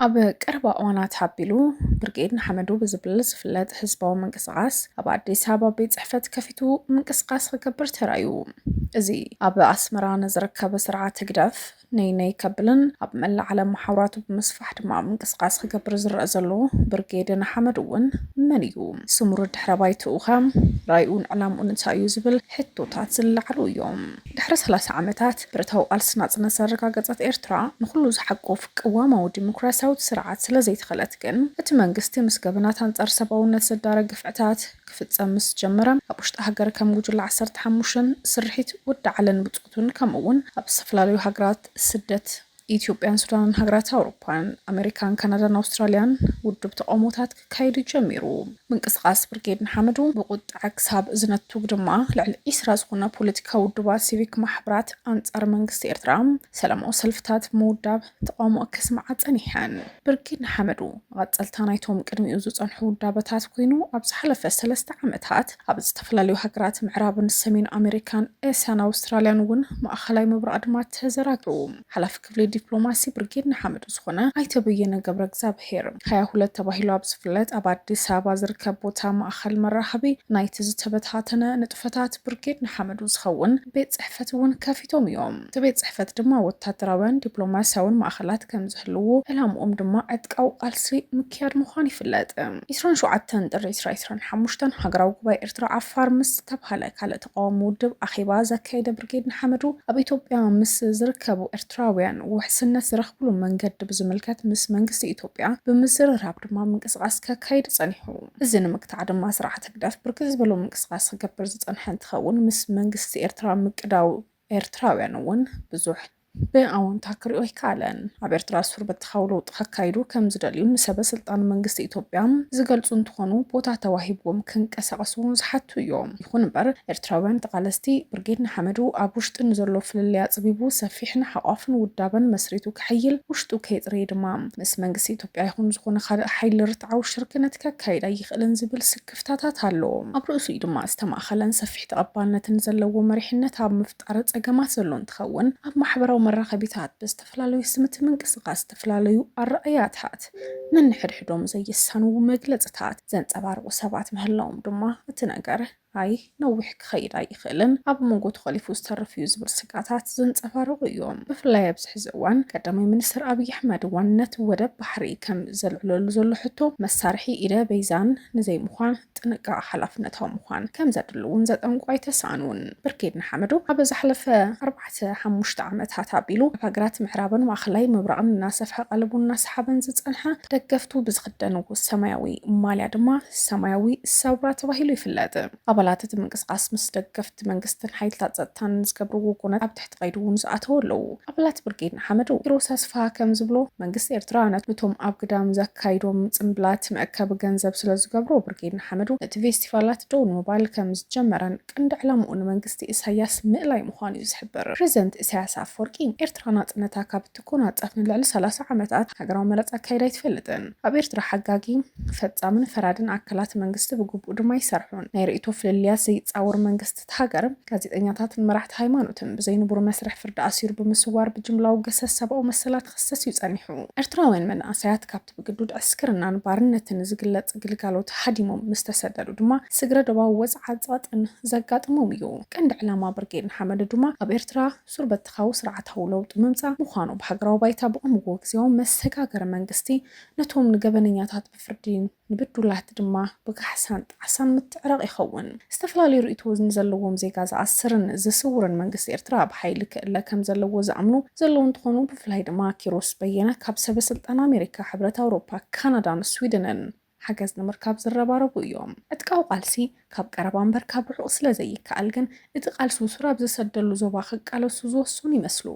ኣብ ቀረባ እዋናት ኣቢሉ ብርጌድ ንሓመዱ ብዝብል ዝፍለጥ ህዝባዊ ምንቅስቓስ ኣብ ኣዲስ ኣበባ ቤት ጽሕፈት ከፊቱ ምንቅስቓስ ክገብር ተራእዩ። እዚ ኣብ ኣስመራ ንዝርከበ ስርዓት ህግደፍ ነይ ነይ ከብልን ኣብ መላእ ዓለም መሓውራቱ ብምስፋሕ ድማ ምንቅስቓስ ክገብር ዝረአ ዘሎ ብርጌድ ንሓመዱ እውን መን እዩ? ስሙር ድሕረ ባይትኡ ኸ? ራእዩን ዕላምኡን እንታይ እዩ ዝብል ሕቶታት ዝለዓሉ እዮም። ድሕሪ ሰላሳ ዓመታት ብረታዊ ቃልሲ ናጽነት ዘረጋገጸት ኤርትራ ንኹሉ ዝሓቁፍ ቅዋማዊ ዲሞክራሲያዊ ስርዓት ስለ ዘይተኸለት ግን እቲ መንግስቲ ምስ ገበናት ኣንጻር ሰብኣውነት ዘዳረግ ግፍዕታት ክፍጸም ምስ ጀመረ ኣብ ውሽጢ ሃገር ከም ጉጅለ ዓሰርተ ሓሙሽተ ስርሒት ውዳዕለን ብጾቱን ከምኡ እውን ኣብ ዝተፈላለዩ ሃገራት ስደት ኢትዮጵያን ሱዳንን ሃገራት ኣውሮፓን ኣሜሪካን ካናዳን ኣውስትራልያን ውድብ ተቃውሞታት ክካየድ ጀሚሩ። ምንቅስቃስ ብርጌድ ንሓመዱ ብቁጥዐ ክሳብ ዝነቱግ ድማ ልዕሊ ዒስራ ዝኾና ፖለቲካዊ ውድባት ሲቪክ ማሕበራት ኣንጻር መንግስቲ ኤርትራ ሰላማዊ ሰልፍታት ብምውዳብ ተቃውሞ ከስምዓ ጸኒሐን። ብርጌድ ንሓመዱ መቐጸልታ ናይቶም ቅድሚኡ ዝጸንሑ ውዳበታት ኮይኑ ኣብ ዝሓለፈ ሰለስተ ዓመታት ኣብ ዝተፈላለዩ ሃገራት ምዕራብን ሰሜን ኣሜሪካን ኤስያን ኣውስትራልያን እውን ማእኸላይ ምብራቕ ድማ ተዘራጊሑ። ሓላፊ ክፍሊ ዲፕሎማሲ ብርጌድ ንሓመዱ ዝኾነ ኣይተ በየነ ገብረ እግዚኣብሄር ሃያ ሁለት ተባሂሉ ኣብ ዝፍለጥ ኣብ ኣዲስ ኣበባ ዝርከብ ቦታ ማእኸል መራኸቢ ናይቲ ዝተበታተነ ንጥፈታት ብርጌድ ንሓመዱ ዝኸውን ቤት ጽሕፈት እውን ከፊቶም እዮም። እቲ ቤት ጽሕፈት ድማ ወታደራውያን ዲፕሎማሲያውን ማእኸላት ከም ዝህልዎ ዕላምኦም ድማ ዕጥቃዊ ቃልሲ ምክያድ ምዃኑ ይፍለጥ። ዕስራን ሸውዓተን ጥሪ ዕስራ ዕስራን ሓሙሽተን ሃገራዊ ጉባኤ ኤርትራ ዓፋር ምስ ዝተባህለ ካልእ ተቃዋሚ ውድብ ኣኼባ ዘካየደ ብርጌድ ንሓመዱ ኣብ ኢትዮጵያ ምስ ዝርከቡ ኤርትራውያን ውሕስነት ዝረኽብሉ መንገዲ ብዝምልከት ምስ መንግስቲ ኢትዮጵያ ብምዝርራብ ድማ ምንቅስቃስ ከካይድ ጸኒሑ። እዚ ንምግታዕ ድማ ስርዓት ህግደፍ ብርክት ዝበሉ ምንቅስቃስ ክገብር ዝጸንሐ እንትኸውን ምስ መንግስቲ ኤርትራ ምቅዳው ኤርትራውያን እውን ብዙሕ ብኣወንታ ክሪኦ ኣይከኣለን። ኣብ ኤርትራ ሱር በተኻዊ ለውጢ ከካይዱ ከም ዝደልዩ ንሰበ ስልጣን መንግስቲ ኢትዮጵያ ዝገልጹ እንትኾኑ ቦታ ተዋሂብዎም ክንቀሳቀሱ እውን ዝሓቱ እዮም። ይኹን እምበር ኤርትራውያን ተቃለስቲ ብርጌድ ንሓመዱ ኣብ ውሽጢ ንዘሎ ፍልልይ ኣጽቢቡ ሰፊሕን ሓቋፍን ውዳበን መስሪቱ ክሕይል ውሽጡ ከየጽረየ ድማ ምስ መንግስቲ ኢትዮጵያ ይኹን ዝኾነ ካልእ ሓይሊ ርትዓዊ ሽርክነት ከካይድ ኣይኽእልን ዝብል ስክፍታታት ኣሎ። ኣብ ርእሲኡ ድማ ዝተማእኸለን ሰፊሕ ተቐባልነትን ዘለዎ መሪሕነት ኣብ ምፍጣር ጸገማት ዘሎ እንትኸውን ኣብ ማሕበራዊ መራኸቢታት ብዝተፈላለዩ ስምቲ ምንቅስቃስ ዝተፈላለዩ ኣረኣእያታት ነንሕድሕዶም ዘየሳንዉ መግለጽታት ዘንጸባርቑ ሰባት ምህላዎም ድማ እቲ ነገር ኣይ ነዊሕ ክኸይድ ኣይኽእልን ኣብ መንጎ ተኸሊፉ ዝተርፍ እዩ ዝብል ስጋታት ዘንጸባርቑ እዮም። ብፍላይ ኣብዚ ሕዚ እዋን ቀዳማይ ሚኒስትር ኣብይ ኣሕመድ ዋንነት ወደብ ባሕሪ ከም ዘልዕለሉ ዘሎ ሕቶ መሳርሒ ኢደ በይዛን ንዘይምዃን ጥንቃቐ ሓላፍነታዊ ምዃን ከም ዘድሊ እውን ዘጠንቁ ኣይተሳእኑን። ብርጌድ ንሓመዱ ኣብ ዝሓለፈ ኣርባዕተ ሓሙሽተ ዓመታት ኣቢሉ ኣብ ሃገራት ምዕራብን ማእኸላይ ምብራቕን እናሰፍሐ ቀለቡ እናሰሓበን ዝጸንሐ ደገፍቱ ብዝኽደንዎ ሰማያዊ ማልያ ድማ ሰማያዊ ሰውራ ተባሂሉ ይፍለጥ። ኣባላት እቲ ምንቅስቃስ ምስ ደገፍቲ መንግስትን ሓይልታት ጸጥታን ዝገብርዎ ጎነት ኣብ ትሕቲ ቀይዲ እውን ዝኣተው ኣለዉ። ኣባላት ብርጌድ ንሓመዱ ኪሮስ ኣስፍሃ ከም ዝብሎ መንግስቲ ኤርትራ ነቶም ኣብ ግዳም ዘካይዶም ጽምብላት መእከቢ ገንዘብ ስለ ዝገብሮ ብርጌድ ንሓመዱ ነቲ ፌስቲቫላት ደው ንምባል ከም ዝጀመረን ቀንዲ ዕላምኡ ንመንግስቲ ኢሳያስ ምእላይ ምዃኑ እዩ ዝሕብር። ፕሬዚደንት ኢሳያስ ኣፈወርቂ ኤርትራ ናጽነታ ካብ እትጎናጸፍ ንልዕሊ ሰላሳ ዓመታት ሃገራዊ መረጻ ኣካይዳ ኣይትፈልጥን። ኣብ ኤርትራ ሓጋጊ ፈጻምን ፈራድን ኣካላት መንግስቲ ብግቡእ ድማ ይሰርሑን። ናይ ርእይቶ ፍልልያት ዘይጻወር መንግስቲ እቲ ሃገር ጋዜጠኛታትን መራሕቲ ሃይማኖትን ብዘይንቡር መስርሕ ፍርዲ ኣሲሩ ብምስዋር ብጅምላዊ ገሰስ ሰብኣዊ መሰላት ክኽሰስ እዩ ጸኒሑ። ኤርትራውያን መናእሰያት ካብቲ ብግዱድ ዕስክርናን ባርነትን ዝግለጽ ግልጋሎት ሃዲሞም ምስ ተሰደዱ ድማ ስግረ ዶባዊ ወጽዓጻጥን ዘጋጥሞም እዩ። ቀንዲ ዕላማ ብርጌድ ንሓመዱ ድማ ኣብ ኤርትራ ሱር በተኻዊ ስርዓታዊ ለውጢ ምምጻእ ምዃኑ ብሃገራዊ ባይታ ብቐምዎ ግዜያዊ መሰጋገሪ መንግስቲ ነቶም ንገበነኛታት ብፍርዲ ንብዱላት ድማ ብካሕሳን ጣዕሳን ምትዕራቕ ይኸውን። ዝተፈላለዩ ርእይቶ ንዘለዎም ዜጋ ዝኣስርን ዝስውርን መንግስቲ ኤርትራ ብሓይሊ ክእለ ከም ዘለዎ ዝኣምኑ ዘለዉ እንትኾኑ ብፍላይ ድማ ኪሮስ በየነ ካብ ሰበ ስልጣን ኣሜሪካ፣ ሕብረት ኣውሮፓ፣ ካናዳን ስዊድንን ሓገዝ ንምርካብ ዝረባረቡ እዮም። ዕጥቃዊ ቃልሲ ካብ ቀረባ እምበር ካብ ርሑቕ ስለ ዘይከኣል ግን እቲ ቃልሲ ሱር ኣብ ዝሰደሉ ዞባ ክቃለሱ ዝወሰኑ ይመስሉ።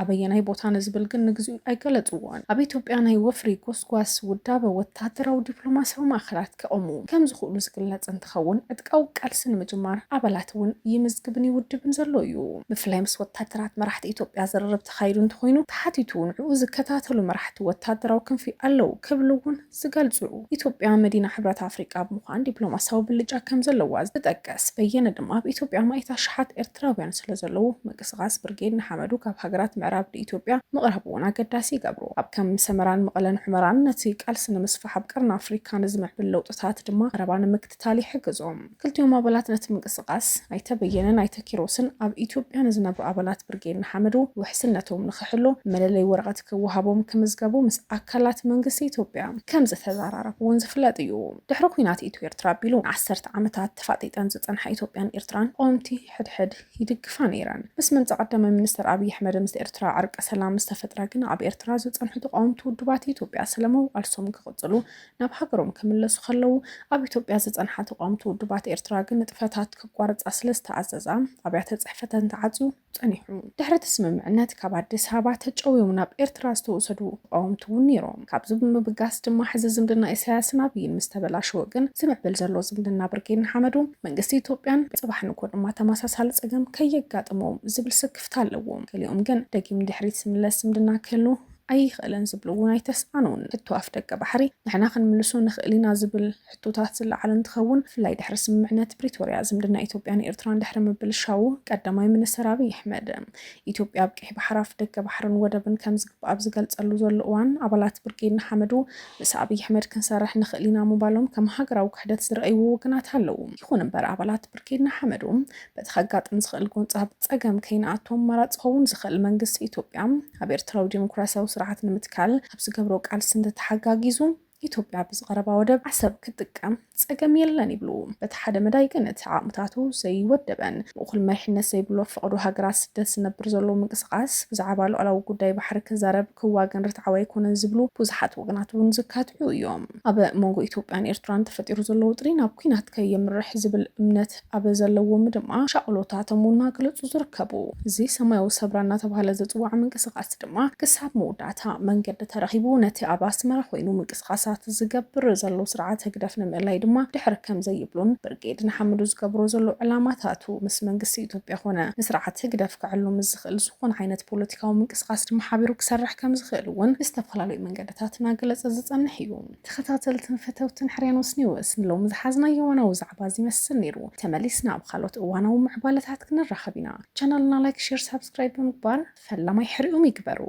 ኣበየናይ ቦታ ንዝብል ግን ንግዚኡ ኣይገለጽዎን። ኣብ ኢትዮጵያ ናይ ወፍሪ ጎስጓስ ውዳበ ወታደራዊ ዲፕሎማሲያዊ ማእኸላት ከቐሙ ከም ዝኽእሉ ዝግለጽ እንትኸውን ዕጥቃዊ ቃልሲ ንምጅማር ኣባላት እውን ይምዝግብን ይውድብን ዘሎ እዩ። ብፍላይ ምስ ወታደራት መራሕቲ ኢትዮጵያ ዝርርብ ተኻይዱ እንተኾይኑ ተሓቲቱ ንዕኡ ዝከታተሉ መራሕቲ ወታደራዊ ክንፊ ኣለዉ ክብሉ እውን ዝገልጹ ኢትዮጵያ መዲና ሕብረት ኣፍሪቃ ብምዃን ዲፕሎማሲያዊ ብልጫ ከም ዘለዋ ዝጠቀስ በየነ ድማ ኣብ ኢትዮጵያ ማእት ኣሽሓት ኤርትራውያን ስለ ዘለዉ ምንቅስቃስ ብርጌድ ንሓመዱ ካብ ሃገራት ምዕራብ ንኢትዮጵያ ምቕራብ እውን ኣገዳሲ ይገብሮ። ኣብ ከም ሰመራን መቐለን ሑመራን ነቲ ቃልሲ ንምስፋሕ ኣብ ቀርኒ ኣፍሪካ ንዝምዕብል ለውጥታት ድማ ቀረባ ንምክትታል ይሕግዞም። ክልቲኦም ኣባላት ነቲ ምንቅስቃስ ኣይተ በየነን ኣይተ ኪሮስን ኣብ ኢትዮጵያ ንዝነብሩ ኣባላት ብርጌድ ንሓመዱ ውሕስነቶም ንክሕሉ መለለይ ወረቐት ክወሃቦም ክምዝገቡ ምስ ኣካላት መንግስቲ ኢትዮጵያ ከም ዝተዘራረቡ እውን ዝፍለጥ እዩ። ድሕሪ ኩናት ኢትዮ ኤርትራ ኣቢሉ ንዓሰርተ ዓመታት ተፋጢጠን ዝጸንሓ ኢትዮጵያን ኤርትራን ቀወምቲ ሕድሕድ ይድግፋ ነይረን። ምስ ምምጻእ ቀዳማይ ሚኒስትር ኣብይ ኣሕመድ ምስ ኤርትራ ዕርቀ ሰላም ዝተፈጥረ ግን ኣብ ኤርትራ ዝጸንሑ ተቃወምቲ ውድባት ኢትዮጵያ ሰላማዊ ቃልሶም ክቕጽሉ ናብ ሃገሮም ክምለሱ ከለዉ ኣብ ኢትዮጵያ ዝጸንሓ ተቃወምቲ ውድባት ኤርትራ ግን ንጥፈታት ክቋርጻ ስለ ዝተኣዘዛ ኣብያተ ጽሕፈተን ተዓጽዩ ጸኒሑ። ድሕሪ እቲ ስምምዕነት ካብ ኣዲስ ኣበባ ተጨውዮም ናብ ኤርትራ ዝተወሰዱ ተቃወምቲ እውን ነይሮም። ካብዚ ብምብጋስ ድማ ሕዚ ዝምድና ኢሳያስን ኣብይን ምስ ተበላሸወ ግን ዝምዕብል ዘሎ ዝምድና ብርጌድ ንሓመዱ መንግስቲ ኢትዮጵያን ጽባሕ ንግሆ ድማ ተመሳሳሊ ጸገም ከየጋጥሞም ዝብል ስክፍታ ኣለዎም። ገሊኦም ግን ደጊም ድሕሪት ዝምለስ ዝምድና ክህሉ ኣይኽእልን ዝብሉ እውን ኣይተስኣኑን። ሕቶ ኣፍ ደገ ባሕሪ ንሕና ክንምልሶ ንኽእል ኢና ዝብል ሕቶታት ዝለዓል እንትኸውን ብፍላይ ድሕሪ ስምምዕነት ፕሪቶርያ ዝምድና ኢትዮጵያን ኤርትራን ድሕሪ ምብልሻዉ ቀዳማይ ሚኒስትር ኣብይ ኣሕመድ ኢትዮጵያ ኣብ ቀይሕ ባሕሪ ኣፍ ደገ ባሕርን ወደብን ከም ዝግባእ ኣብ ዝገልጸሉ ዘሎ እዋን ኣባላት ብርጌድ ንሓመዱ ምስ ኣብይ ኣሕመድ ክንሰርሕ ንኽእል ኢና ምባሎም ከም ሃገራዊ ክሕደት ዝረኣይዎ ወገናት ኣለዉ። ይኹን እምበር ኣባላት ብርጌድ ንሓመዱ በቲ ከጋጥም ዝኽእል ጎንጻብ ጸገም ከይንኣቱ ኣማራጺ ክኸውን ዝኽእል መንግስቲ ኢትዮጵያ ኣብ ኤርትራዊ ዲሞክራሲያዊ ስርዓት ንምትካል ኣብ ዝገብሮ ቃልሲ እንተተሓጋጊዙ ኢትዮጵያ ብዝቐረባ ወደብ ዓሰብ ክትጥቀም ጸገም የለን ይብሉ። በቲ ሓደ መዳይ ግን እቲ ዓቕምታቱ ዘይወደበን ንእኹል መሪሕነት ዘይብሉ ኣብ ፈቐዶ ሃገራት ስደት ዝነብር ዘሎ ምንቅስቓስ ብዛዕባ ሉዓላዊ ጉዳይ ባሕሪ ክዛረብ ክዋገን ርትዓዊ ኣይኮነን ዝብሉ ብዙሓት ወገናት እውን ዝካትዑ እዮም። ኣብ መንጎ ኢትዮጵያን ኤርትራን ተፈጢሩ ዘሎ ውጥሪ ናብ ኲናት ከየምርሕ ዝብል እምነት ኣብ ዘለዎም ድማ ሻቕሎታቶም እናገለጹ ዝርከቡ። እዚ ሰማያዊ ሰብራ እናተባህለ ዝጽዋዕ ምንቅስቓስ ድማ ክሳብ መወዳእታ መንገዲ ተረኺቡ ነቲ ኣብ ኣስመራ ኮይኑ ምንቅስቓሳት ዝገብር ዘሎ ስርዓት ህግደፍ ንምእላይ ድማ ድሕር ከም ዘይብሉን ብርጌድ ንሓመዱ ዝገብሮ ዘሎ ዕላማታቱ ምስ መንግስቲ ኢትዮጵያ ኮነ ንስርዓት ህግደፍ ከዕሉ ምስ ዝኽእል ዝኾነ ዓይነት ፖለቲካዊ ምንቅስቓስ ድማ ሓቢሩ ክሰርሕ ከም ዝኽእል እውን ብዝተፈላለዩ መንገድታት እናገለጸ ዝጸንሕ እዩ። ተኸታተልትን ፈተውትን ሕርያኖስ ኒውስ ንሎሚ ዝሓዝናዮ እዋናዊ ዛዕባ እዚ ይመስል ነይሩ። ተመሊስና ኣብ ካልኦት እዋናዊ ምዕባለታት ክንራኸብ ኢና። ቻናልና ላይክ፣ ሼር፣ ሳብስክራይብ ብምግባር ፈላማይ ሕርዮም ይግበሩ።